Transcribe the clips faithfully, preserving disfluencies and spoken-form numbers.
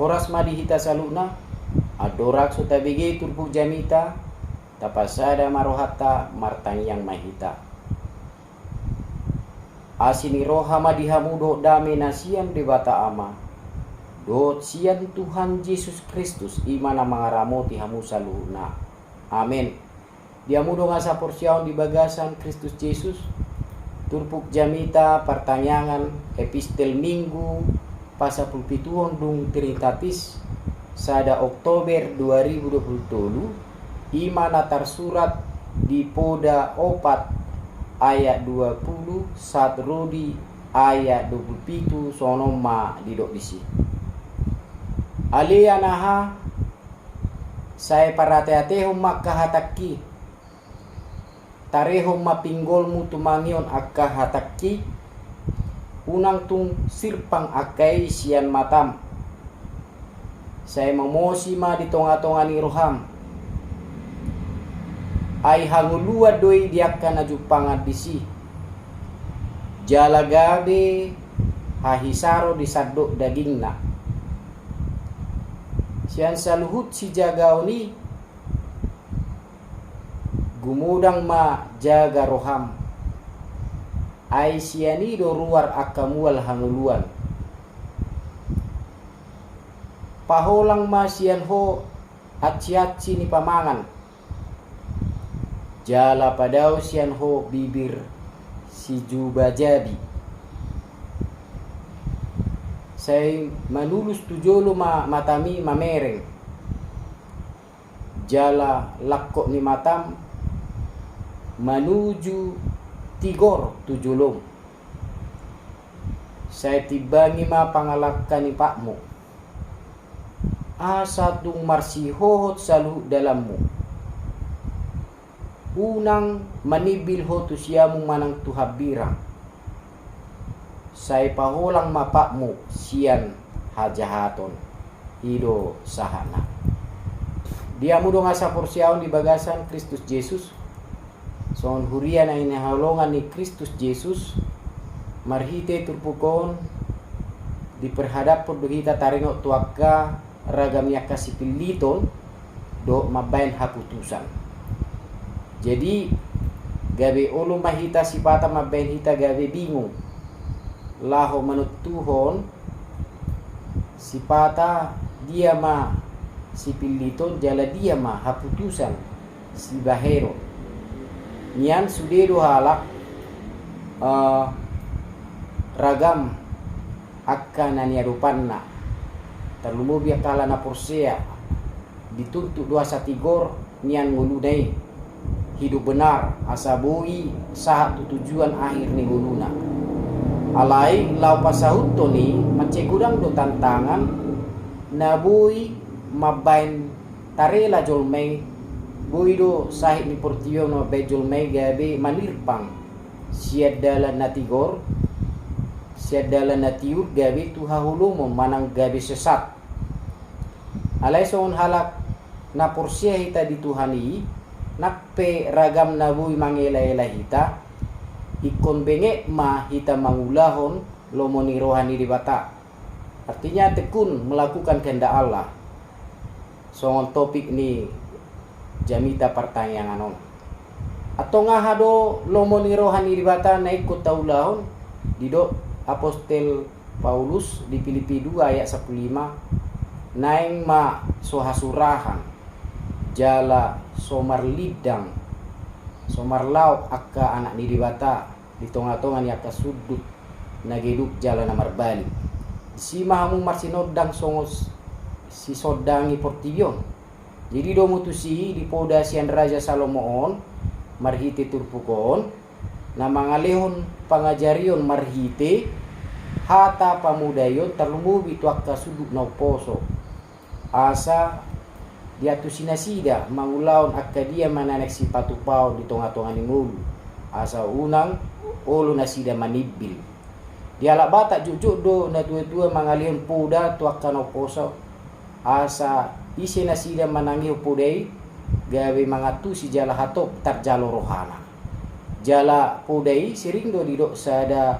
Horas ma di hita saluhutna. Andorang so tabege turpuk jamita, tapasada ma rohanta, martangiang ma hita. Asi ni roha ma di hamu dohot dame na sian Debata Ama dohot sian Tuhan Jesus Kristus, i ma na mangaramoti hamu saluhutna. Amen. Di hamu dongan saporseaon di bagasan Kristus Jesus, turpuk jamita partangiangan Epistel Minggu pasapulpituhon dung Trinitatis, sada Oktober dua ribu dua puluh tolu, i ma na tarsurat di Poda opat ayat dua puluh sahat ro di ayat dua puluh pitu. Songon on ma didok disi: Ale anaha, sai parateatehon ma angka hatangki. Tarehon ma pinggolmu tumangihon angka hatangki. Unang tung sirpang angka i sian matam, sai mamosi ma di tongatonga ni roham. Ai hangoluan do i di angka na jumpangan disi, jala gabe hahisaro di sandok dagingna. Sian saluhut sijagaon i gumodang ma jaga roham, ai sian i do ruar angka mual hangoluan. Paholang ma sian ho ansiansi ni pamangan, jala padao sian ho bibir sijubajabi. Sai manulus tu jolo ma matami mamereng, jala langkot ni matam manuju tigor tu jolom. Sai timbangi ma pangalangka ni patmu, asa tung marsihohot saluhut dalanmu. Unang manimbil ho tu siamun manang tu hambirang. Sai paholang ma patmu sian hajahaton. I do sahatna. Di hamu dongan saporseaon di bagasan Kristus Jesus, songon huria na hinaholongan ni Kristus Jesus, marhite turpuk on diperhadaphon do hita taringot tu angka ragam ni angka sipilliton dohot mambaen haputusan. Jadi, gabe olo ma hita sipata mambaen hita gabe bingung laho manontuhon sipata dia ma sipilliton jala dia ma haputusan sibahenon. Nian sude do halak, eh, ragam angka na niadopanna, tarlumobi angka halak na porsea, dituntut do asa tigor nian ngoluna i, hidup benar, asa boi sahat tu tujuan akhir ni ngoluna. Alai laho pasahuthon i, mansai godang do tantangan na boi mambaen tarela jolma i. Boi do sahit ni portibi on mambaen jolma i gabe manirpang sian dalan na tigor, sian dalan na tiur gabe tu haholomon manang gabe sesat. Alai songon halak na porsea hita di Tuhan i, nang pe ragam na boi mangelaela hita, ingkon benget ma hita mangulahon lomo ni roha ni Debata. Artinya tekun melakukan kehendak Allah. Songon topik ni jamita partangiangan on. Antong aha do lomo ni roha ni Debata na ingkon taulahon? Didok apostel Paulus di Pilipi dua ayat sampulu lima, naeng ma so hasurahan jala so marlindang, so marlaok angka anak ni Debata di tongatonga ni angka sundut na geduk jala na marbalik. Disi ma hamu marsinondang songon s-, sisondangi portibi on. Jadi domu tusi di poda sian Raja Salomo on, marhite turpuk on, na mangalehon pangajarion marhite hata pamodaion tarlumobi tu angka sundut na umposo. Asa diantusi nasida mangulahon angka dia ma na naeng sipatupaon di tongatonga ni ngolu, asa unang olo nasida manimbil. Di halak Batak jotjot do natuatua mangalehon poda tu angka na umposo, asa ise nasida manangihon poda i gabe mangantusi jala hatop tarjalo rohana. Jala poda i sering do didok sada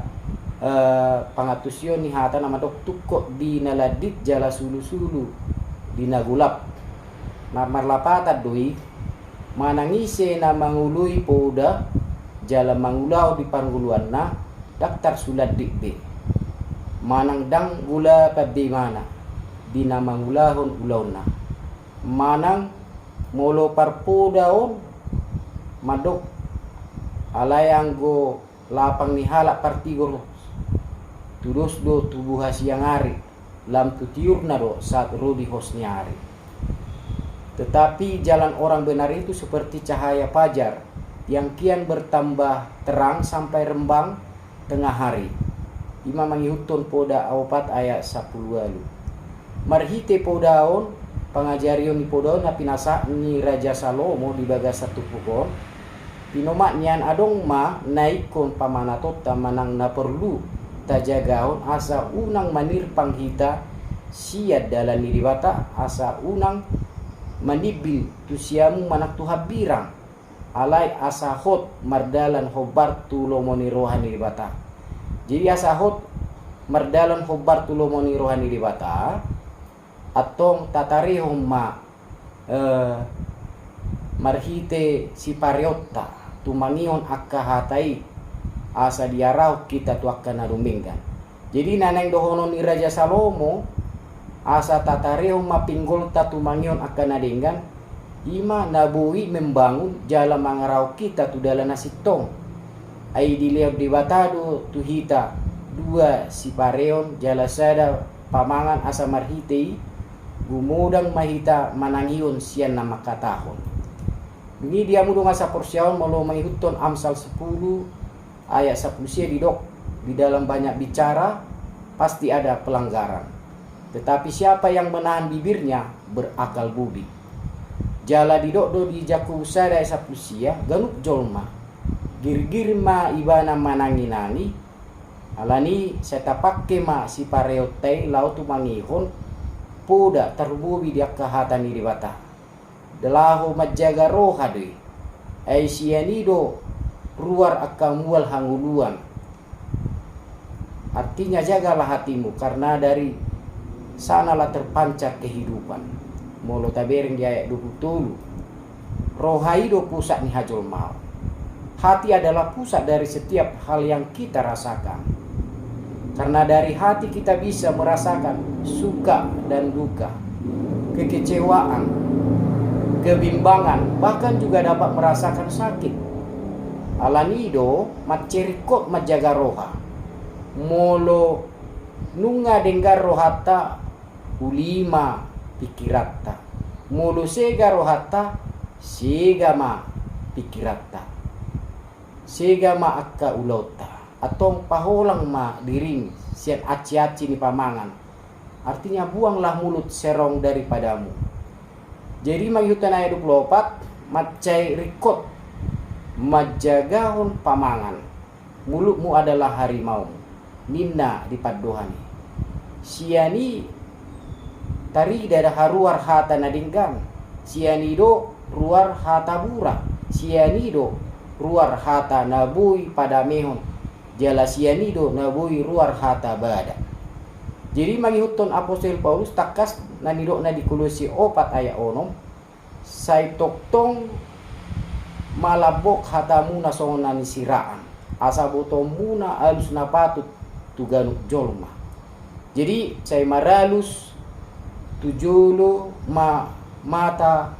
Eh, pangantusion ni hata na mandok tungkot di na landit jala sulusulu di na golap. Na marlapatan do i, manang ise na mangoloi poda jala mangulahon di parngoluanna, ndang tarsulandit be. Manang ndang golapan be ibana di na mangulahon ulaonna. Manang molo parpoda on mandok, alai anggo lapang ni halak partigor, tudos do tubuha siang ari, lam tu tiurna do saat ro di hos ni ari. Tetapi jalan orang benar itu seperti cahaya fajar yang kian bertambah terang sampai rembang tengah hari. I ma mangihuthon Poda opat ayat sampulu ualu. Marhite poda on, pangajarion ni poda on na pinasahat ni Raja Salomo di bagasan turpuk on, pinomat nian adong ma na ingkon pamanatonta manang na porlu tajagahon asa unang manirpang hita sian dalan ni Debata, asa unang manimbil tu siamun manang tu hambirang, alai asa hot mardalan hombar tu lomo ni roha ni Debata. Jadi asa hot mardalan hombar tu lomo ni roha ni Debata, antong tatarehon ma, eh, marhite sipareonta tumangihon angka hata i, asa diarahon hita tu angka na dumenggan. Jadi na naeng dohonon ni Raja Salomo, asa tatarehon ma pinggolta tumangihon angka na denggan, i ma na boi membangun jala mangarahon hita tu dalan na sintong. Ai dilehon Debata do tu hita dua sipareon jala sada pamangan asa marhite i gumodang ma hita manangihon sian na mangkatahon. Dung i di hamu dongan saporseaon, molo mangihuthon Amsal sampulu ayat sampulu sia didok, di dalam banyak bicara pasti ada pelanggaran, tetapi siapa yang menahan bibirnya berakal budi. Jala didok do di Jakobus sada ayat sampulu sia, ganup jolma girgir ma ibana mananginangi. Alani i sai tapangke ma sipareonta i laho tumangihon poda tarlumobi di angka hata ni Debata. Laho manjaga roha do i. Ai sian i do ruar angka mual hangoluan. Artinya, jagalah hatimu, karena dari sanalah terpancar kehidupan. Molo tabereng di ayat dua pulu tolu. Roha i do pusat ni hajolmaon. Hati adalah pusat dari setiap hal yang kita rasakan. Karena dari hati kita bisa merasakan suka dan duka, kekecewaan, kebimbangan, bahkan juga dapat merasakan sakit. Alani i do mansai ringkot manjaga roha. Molo nunga denggan rohanta, uli ma pingkiranta. Molo sega rohanta, sega ma pingkiranta. Sega ma angka ulaonta. Antong paholang ma dirim sian aciaci ni pamangan. Artinya, buanglah mulut serong daripadamu. Jadi mangihuthon ayat dua pulu opat, mansai ringkot manjagahon pamangan. Mulutmu adalah harimaumu, ninna di pandohan i. Sian i tarida do haruar hata na denggan, sian i do ruar hata burak, sian i do ruar hata na boi padamehon, jala sian i do na boi ruar hata badak. Jadi mangihuthon apostel Paulus tangkas na nidokna di Kolose opat ayat onom, sai tongtong ma lambok hatamuna songon na nisiraan, asa botoonmuna alus na patut tu ganup jolma. Jadi sai maralus tu jolo ma mata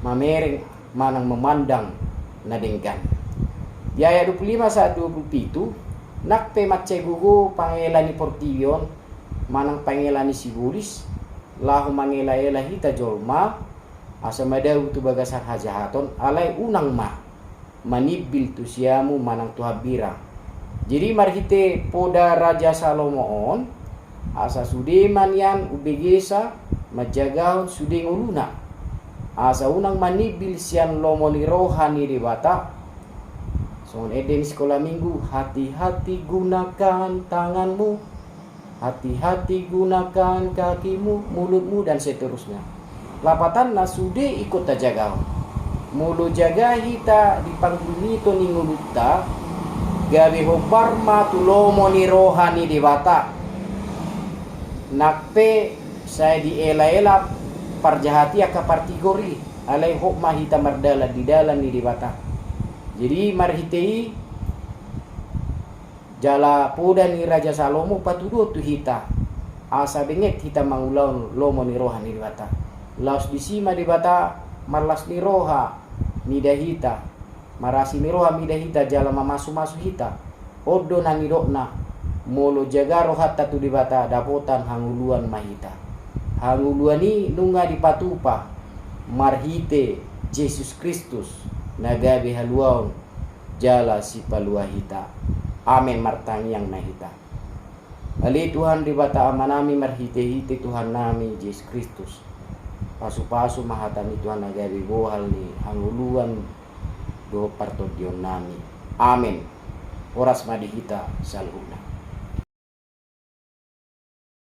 mamereng manang mamandang na denggan. Di ayat dua pulu lima sahat dua pulu pitu, nang pe mansai gogo pangela ni portibi on manang pangela ni sibolis, laho mangelaela hita jolma, asa madabu tu bagasan hajahaton, alai unang ma manimbil tu siamun manang tu hambirang. Jadi marhite poda Raja Salomo on, asa sude ma nian umbegesa manjagahon sude ngoluna, asa unang manimbil sian lomo ni roha ni Debata. Songon ende ni sikola minggu, hati-hati gunakan tanganmu, hati-hati gunakan kakimu, mulutmu, dan seterusnya. Lapatanna sude ingkon tajagahon. Molo jaga hita di panggulmiton ni ngolunta, Gabe hombar ma tu lomo ni roha ni Debata. Nang pe sai dielaela parjahat i angka partigor i, alai hot ma hita mardalan di dalan ni Debata. Jadi marhite i jala poda ni Raja Salomo patuduhon tu hita asa benget hita mangulahon lomo ni roha ni Debata. Laos disi ma Debata marlas ni roha mida hita, marasi ni roha mida hita jala mamasumasu hita. On do na nidokna, molo jaga rohanta tu Debata, dapotan hangoluan ma hita. Hangoluan i nunga dipatupa marhite Jesus Kristus na gabe haluaon jala sipalua hita. Amen. Martangiang ma hita. Ale Tuhan Debata Amanami, marhitehite Tuhannami Jesus Kristus, pasupasu ma hata ni Tuhan na gabe bohal ni hangoluan dohot partondionnami. Amen. Horas ma di hita saluhutna.